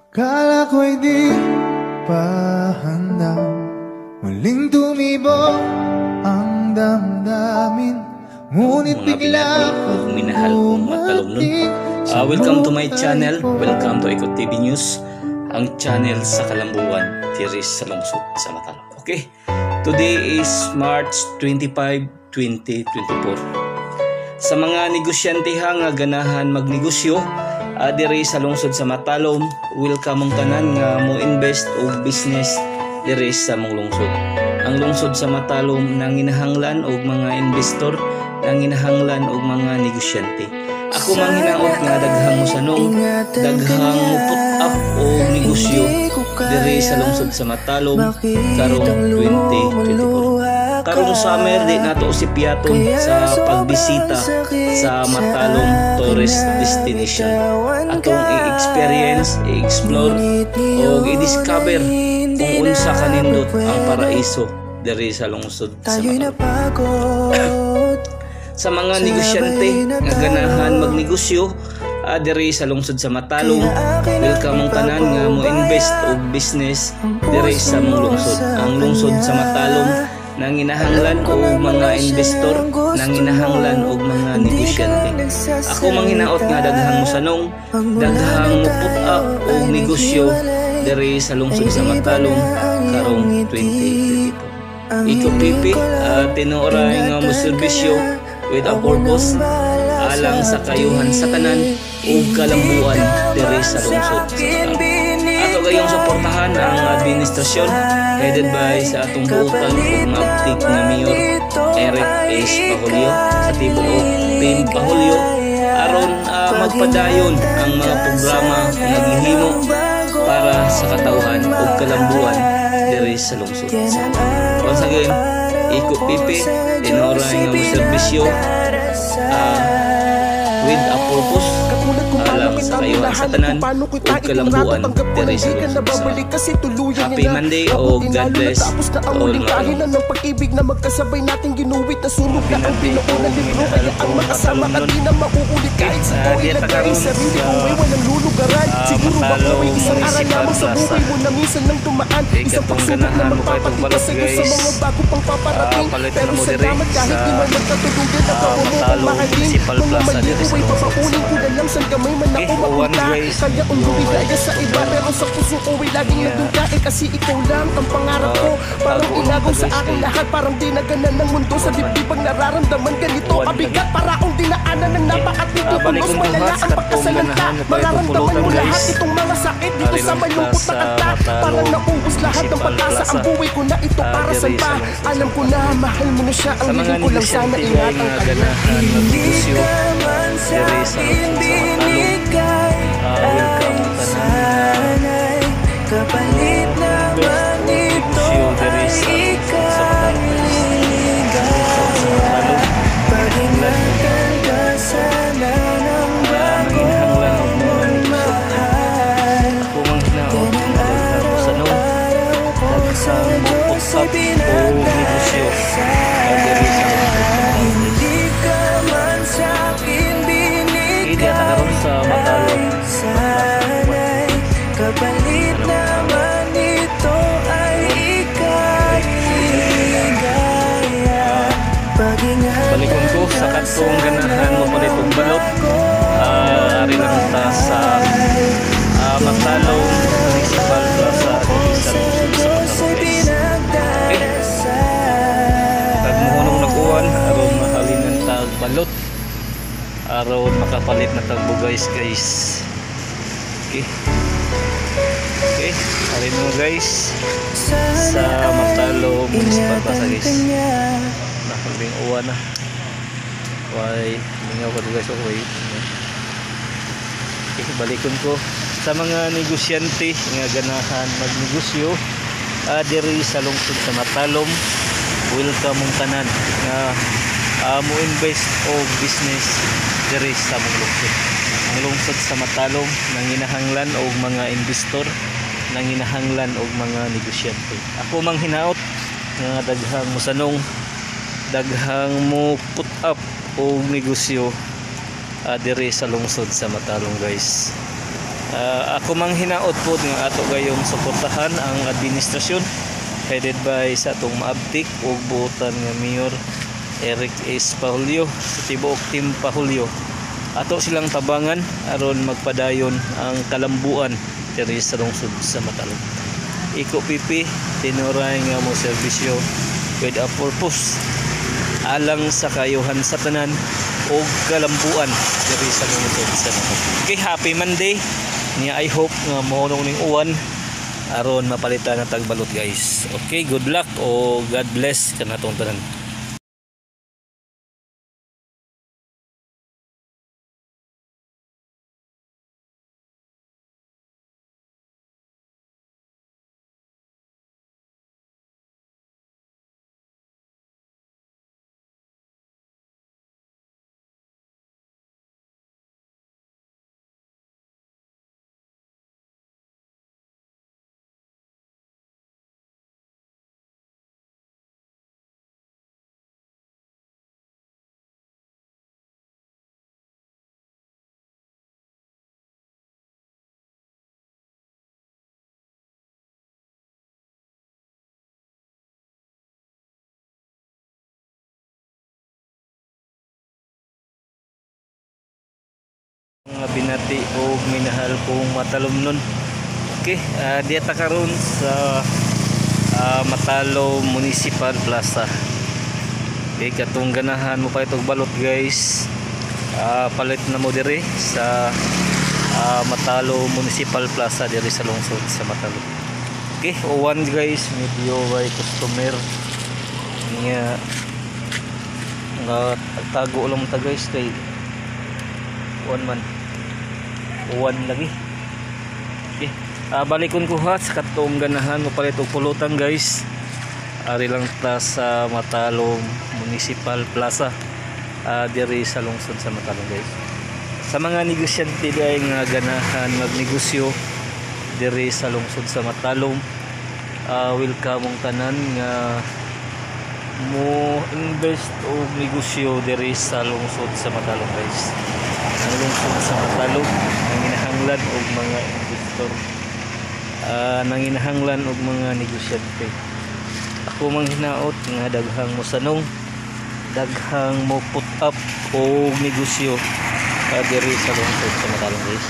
Kala ko'y di pa handa. Muling tumibok ang damdamin. Ngunit Mga bigla binati ug minahal kong matalomnon. dumating. Welcome to my channel. Welcome to Ikot TV News, ang channel sa kalambuan, diri sa lungsod sa Matalom. Okay, today is March 25, 2024. Sa mga negosyante ha nga ganahan magnegosyo diri sa lungsod sa Matalom, welcome mong tanan nga mo invest og business diri sa mong lungsod. Ang lungsod sa Matalom nanginahanglan og mga investor, nanginahanglan og mga negosyante. Ako manghinaot nga daghang mosanong, daghang mo put up og negosyo diri sa lungsod sa Matalom karong 2024. Karong summer, di nato si piyaton sa pagbisita sa Matalom Tourist Destination. Atong i-experience, i-explore o i-discover kung unsa kanindot ang paraiso diri sa lungsod sa Tayo'y Matalom. Napagod. Sa mga negosyante nga ganahan magnegosyo diri sa lungsod sa Matalom, welcome mong tanan nga mo invest og business diri sa mong lungsod. Ang lungsod sa Matalom nanginahanglan og mga investor, nanginahanglan og mga negosyante. Ako manghinaot nga daghang mosanong, daghang mo put up og negosyo diri sa lungsod sa Matalom karong 2024. Iko Pipi, tinuoray nga mo serbisyo with a purpose alang sa kayuhan sa tanan ug kalambuan diri sa lungsod sa Matalom. Ato gayong suportahan ang administrasyon headed by sa atong buutan ug maabtik nga Mayor Eric S. Pahulyo sa tibuok Team Pahulyo aron magpadayon ang mga programa nga gihimo para sa katawhan ug kalambuan diri sa lungsod. Once again, Iko Pipi, tinuoray nga mo serbisyo with a purpose Katulad kung paano alang kita sa kayuhan sa minahal, tanan kung paano kita ug kalambuan itinrato, tanggap ko diri na sa di ka lungsod sa nababalik kasi tuluyan Happy niya na. Monday Mabuti o God lalo bless natapos na to ang all muling mga pahina ng pag-ibig na magkasabay nating ginuwit. Nasunog na ang Binati binuo o na libro, minahal kaya ang kong makasama ka matalomnon. di na mauulit kahit sa Diyan ilagay ta karon sarili sa ko ay walang lulugaran. Siguro ako Matalom ay isang aral Municipal lamang sa Plaza. buhay mo na minsan lang dumaan, Okay, isang katong pagsubok na ganahan mo kay itong magpapakita balot, sa'yo sa guys. mga bago pang paparating. Palit Pero na mo diri salamat kahit sa di man magkatuluyan, nagawa mo akong Matalom mahalin. Municipal Mga Plaza mali diri ko sa ay lungsod sa babaunin ko na lang saan kamay man ako Okay, uwan, mapunta. guys. Kaya kung Medyo lumigaya sa iba, pero sa puso ko ay laging nandun ka. Eh kasi ikaw lang ang pangarap ko. Parang Tago inagaw lang sa guys, akin kay lahat. Parang di naganan ng mundo sa dibdib ang nararamdaman. Ganito Uwan kabigat para akong dinaanan ng napakatindi. Balik Unos kong malala duha ang sa katong pagkasalanta. ganahan mo pa itong Mararamdaman pulutan, mo lahat guys. itong mga sakit dito Ari sa lang ta malungkot na sa kanta. Matalom Parang naubos lahat ng Municipal pag-asa. Ang Plaza. buhay ko na ito para Diri saan sa pa? lungsod sa Alam ko na mahal mo na siya. Ang Sa mga hiling ko lang sana negosyante guys ingatan nga ka niya. ganahan magnegosyo diri sa lungsod sa Matalom, welcome tanan Sana'y kapalit invest naman og ito negosyo diri ay sa lungsod sa Matalom, guys. Lungsod sa ikaliligaya. Matalom Pag-ingatan ka sana ng bago nanginahanglan og mga mong negosyo. mahal. Ako manghinaot Yan ang nga daghang mosanong, araw-araw ko sa daghang mo put Diyos ay up og negosyo diri sa lungsod sa Matalom, guys. Hindi ka man sa'kin Okay, diya ta karon sa Matalom binigay, sana'y kapalit naman ito ay ikaliligaya. Pag-ingatan Balikon ko sa ka katong ganahan mo sana palit og ng balot. bago Ari lang ta sa Matalom Municipal Plaza diri sa lungsod sa Matalom, guys. Okay. Kag mohunong nakuan aron mahalinan tag balot aron makapalit na tag bugays, guys. Okay. Okay, ari mo guys sa Matalom Municipal Plaza, guys. Nakabing uwan na. Why, mingaw ko guys, okay. Okay, balikon ko sa mga negosyante nga ganahan magnegosyo diri sa lungsod sa Matalom, welcome mong tanan nga mo invest og business diri sa mong lungsod. Ang lungsod sa Matalom nanginahanglan og mga investor, nanginahanglan og mga negosyante. Ako manghinaot nga daghang mosanong, daghang mo put up og negosyo diri sa lungsod sa Matalom, guys. Ako mang hinaot po nga ato gayong suportahan ang administrasyon headed by sa atong maabtik ug buotan nga Mayor Eric S. Pahulyo sa tibuok Team Pahulyo. Ato silang tabangan aron magpadayon ang kalambuan diri sa lungsod sa Matalom. Iko PP tinuray nga mo serbisyo with a purpose alang sa kayuhan sa tanan og kalambuan diri sa lungsod sa Matalom. Okay, happy Monday. Niya I hope nga mohunong ning uwan aron mapalitan na tagbalot guys. Okay, good luck o God bless kanatong tanan. Mga binati og minahal kong matalomnon. Okay, diya ta karon sa Matalom Municipal Plaza. Okay, katong ganahan mo palit og balot guys, palit na mo diri sa Matalom Municipal Plaza diri sa lungsod sa Matalom. Okay, uwan guys, medyo way customer niya nga tago lang ta guys kay uwan man, uwan lagi. Okay, balikon ko ha sa katong ganahan mo palit og pulutan guys. Ari lang ta sa Matalom Municipal Plaza, diri sa lungsod sa Matalom guys. Sa mga negosyante dai nga ganahan magnegosyo diri sa lungsod sa Matalom, welcome mong tanan nga mo invest og negosyo diri sa lungsod sa Matalom guys. Ang lungsod sa Matalom nanginahanglan og mga investor, nanginahanglan og mga negosyante. Ako mang hinaot nga daghang mosanong, daghang mo put up og negosyo diri sa lungsod sa Matalom guys.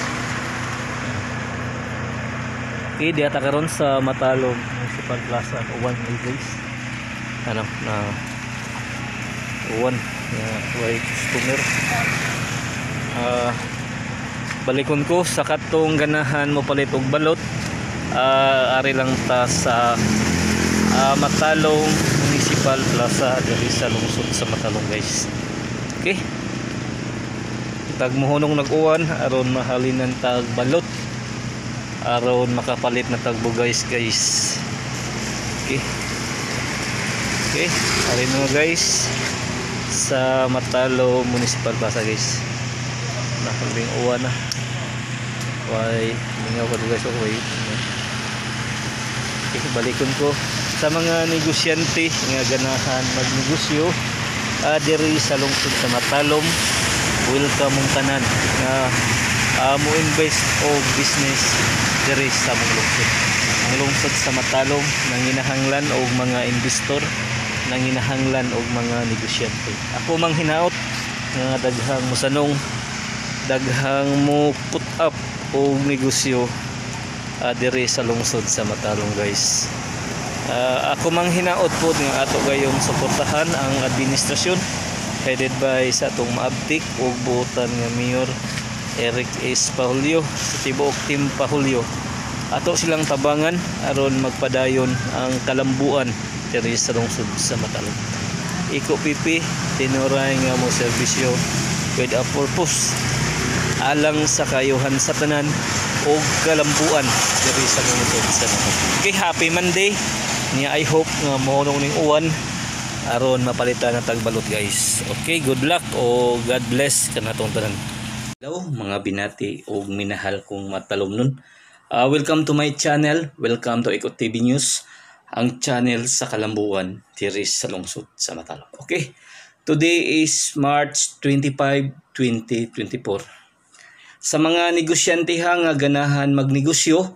Okay, diha ta karon sa Matalom Municipal Plaza, uwan guys. Ano na uwan nga way customer. Balikon ko sa katong ganahan mo palit og balot. Ari lang ta sa Matalom Municipal Plaza diri sa lungsod sa Matalom guys. Okay, tagmuhunong nag-uwan aron mahalinan tag balot, aron makapalit na tagbugays guys. Okay, okay, ari na guys sa Matalom Municipal Plaza guys. Nakabing uwan na. Way, mingaw ko guys, okay. Okay, balikon ko sa mga negosyante nga ganahan magnegosyo diri sa lungsod sa Matalom. Welcome mong tanan nga mo invest og business diri sa mong lungsod. Ang lungsod sa Matalom nanginahanglan og mga investor, nanginahanglan og mga negosyante. Ako mang hinaot nga daghang mosanong, daghang mo put up og negosyo diri sa lungsod sa Matalom guys. Ako mang hinaot po nga ato gayong suportahan ang administrasyon headed by sa atong maabtik ug buotan nga Mayor Eric S. Pahulyo sa tibuok Team Pahulyo. Ato silang tabangan aron magpadayon ang kalambuan diri sa lungsod sa Matalom. Iko PP tinuray nga mo serbisyo with a purpose alang sa kayuhan sa tanan og kalambuan diri sa lungsod sa Matalom. Okay, happy Monday. Niya I hope nga mohunong ning uwan aron mapalitan na tagbalot guys. Okay, good luck o God bless kanatong tanan. Hello mga binati og minahal kong matalomnon. Welcome to my channel. Welcome to Ikot TV News, ang channel sa kalambuan diri sa lungsod sa Matalom. Okay. Today is March 25, 2024. Sa mga negosyante ha nga ganahan magnegosyo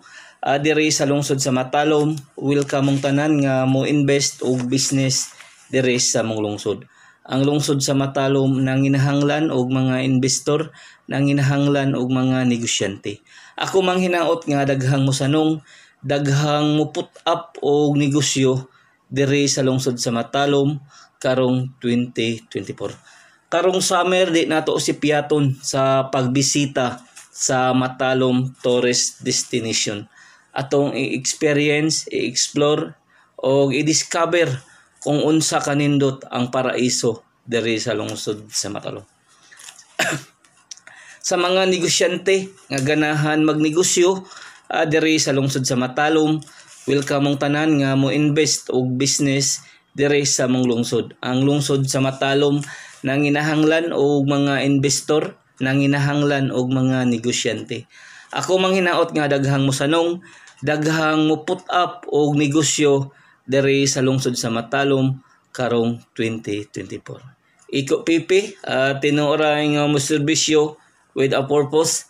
diri sa lungsod sa Matalom, welcome mong tanan nga mo invest og business diri sa mong lungsod. Ang lungsod sa Matalom nanginahanglan og mga investor, nanginahanglan og mga negosyante. Ako mang hinaot nga daghang mosanong, daghang mo put up og negosyo diri sa lungsod sa Matalom karong 2024. Karong summer, di nato si piyaton sa pagbisita sa Matalom Tourist Destination. Atong i-experience, i-explore o i-discover kung unsa kanindot ang paraiso diri sa lungsod sa Matalom. Sa mga negosyante nga ganahan magnegosyo diri sa lungsod sa Matalom, welcome mong tanan nga mo invest og business diri sa mong lungsod. Ang lungsod sa Matalom nanginahanglan og mga investor, nanginahanglan og mga negosyante. Ako mang hinaot nga daghang mosanong, daghang mo put up og negosyo diri sa lungsod sa Matalom karong 2024. Iko Pipi, tinuoray nga mo serbisyo with a purpose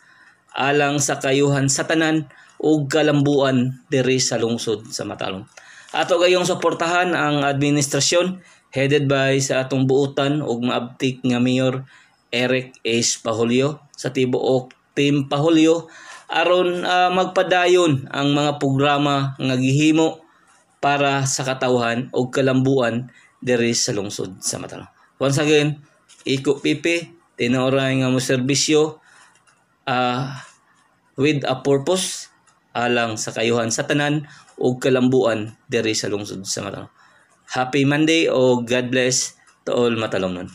alang sa kayuhan sa tanan ug kalambuan diri sa lungsod sa Matalom. Ato gayong suportahan ang administrasyon headed by sa atong buutan ug maabtik nga Mayor Eric S. Pahulyo sa tibuok Team Pahulyo aron magpadayon ang mga programa nga gihimo para sa katawhan ug kalambuan diri sa lungsod sa Matalom. Once again, Iko Pipi, tinuoray nga mo serbisyo with a purpose alang sa kayuhan sa tanan ug kalambuan diri sa lungsod sa Matalom. Happy Monday o God bless to all Matalomnon.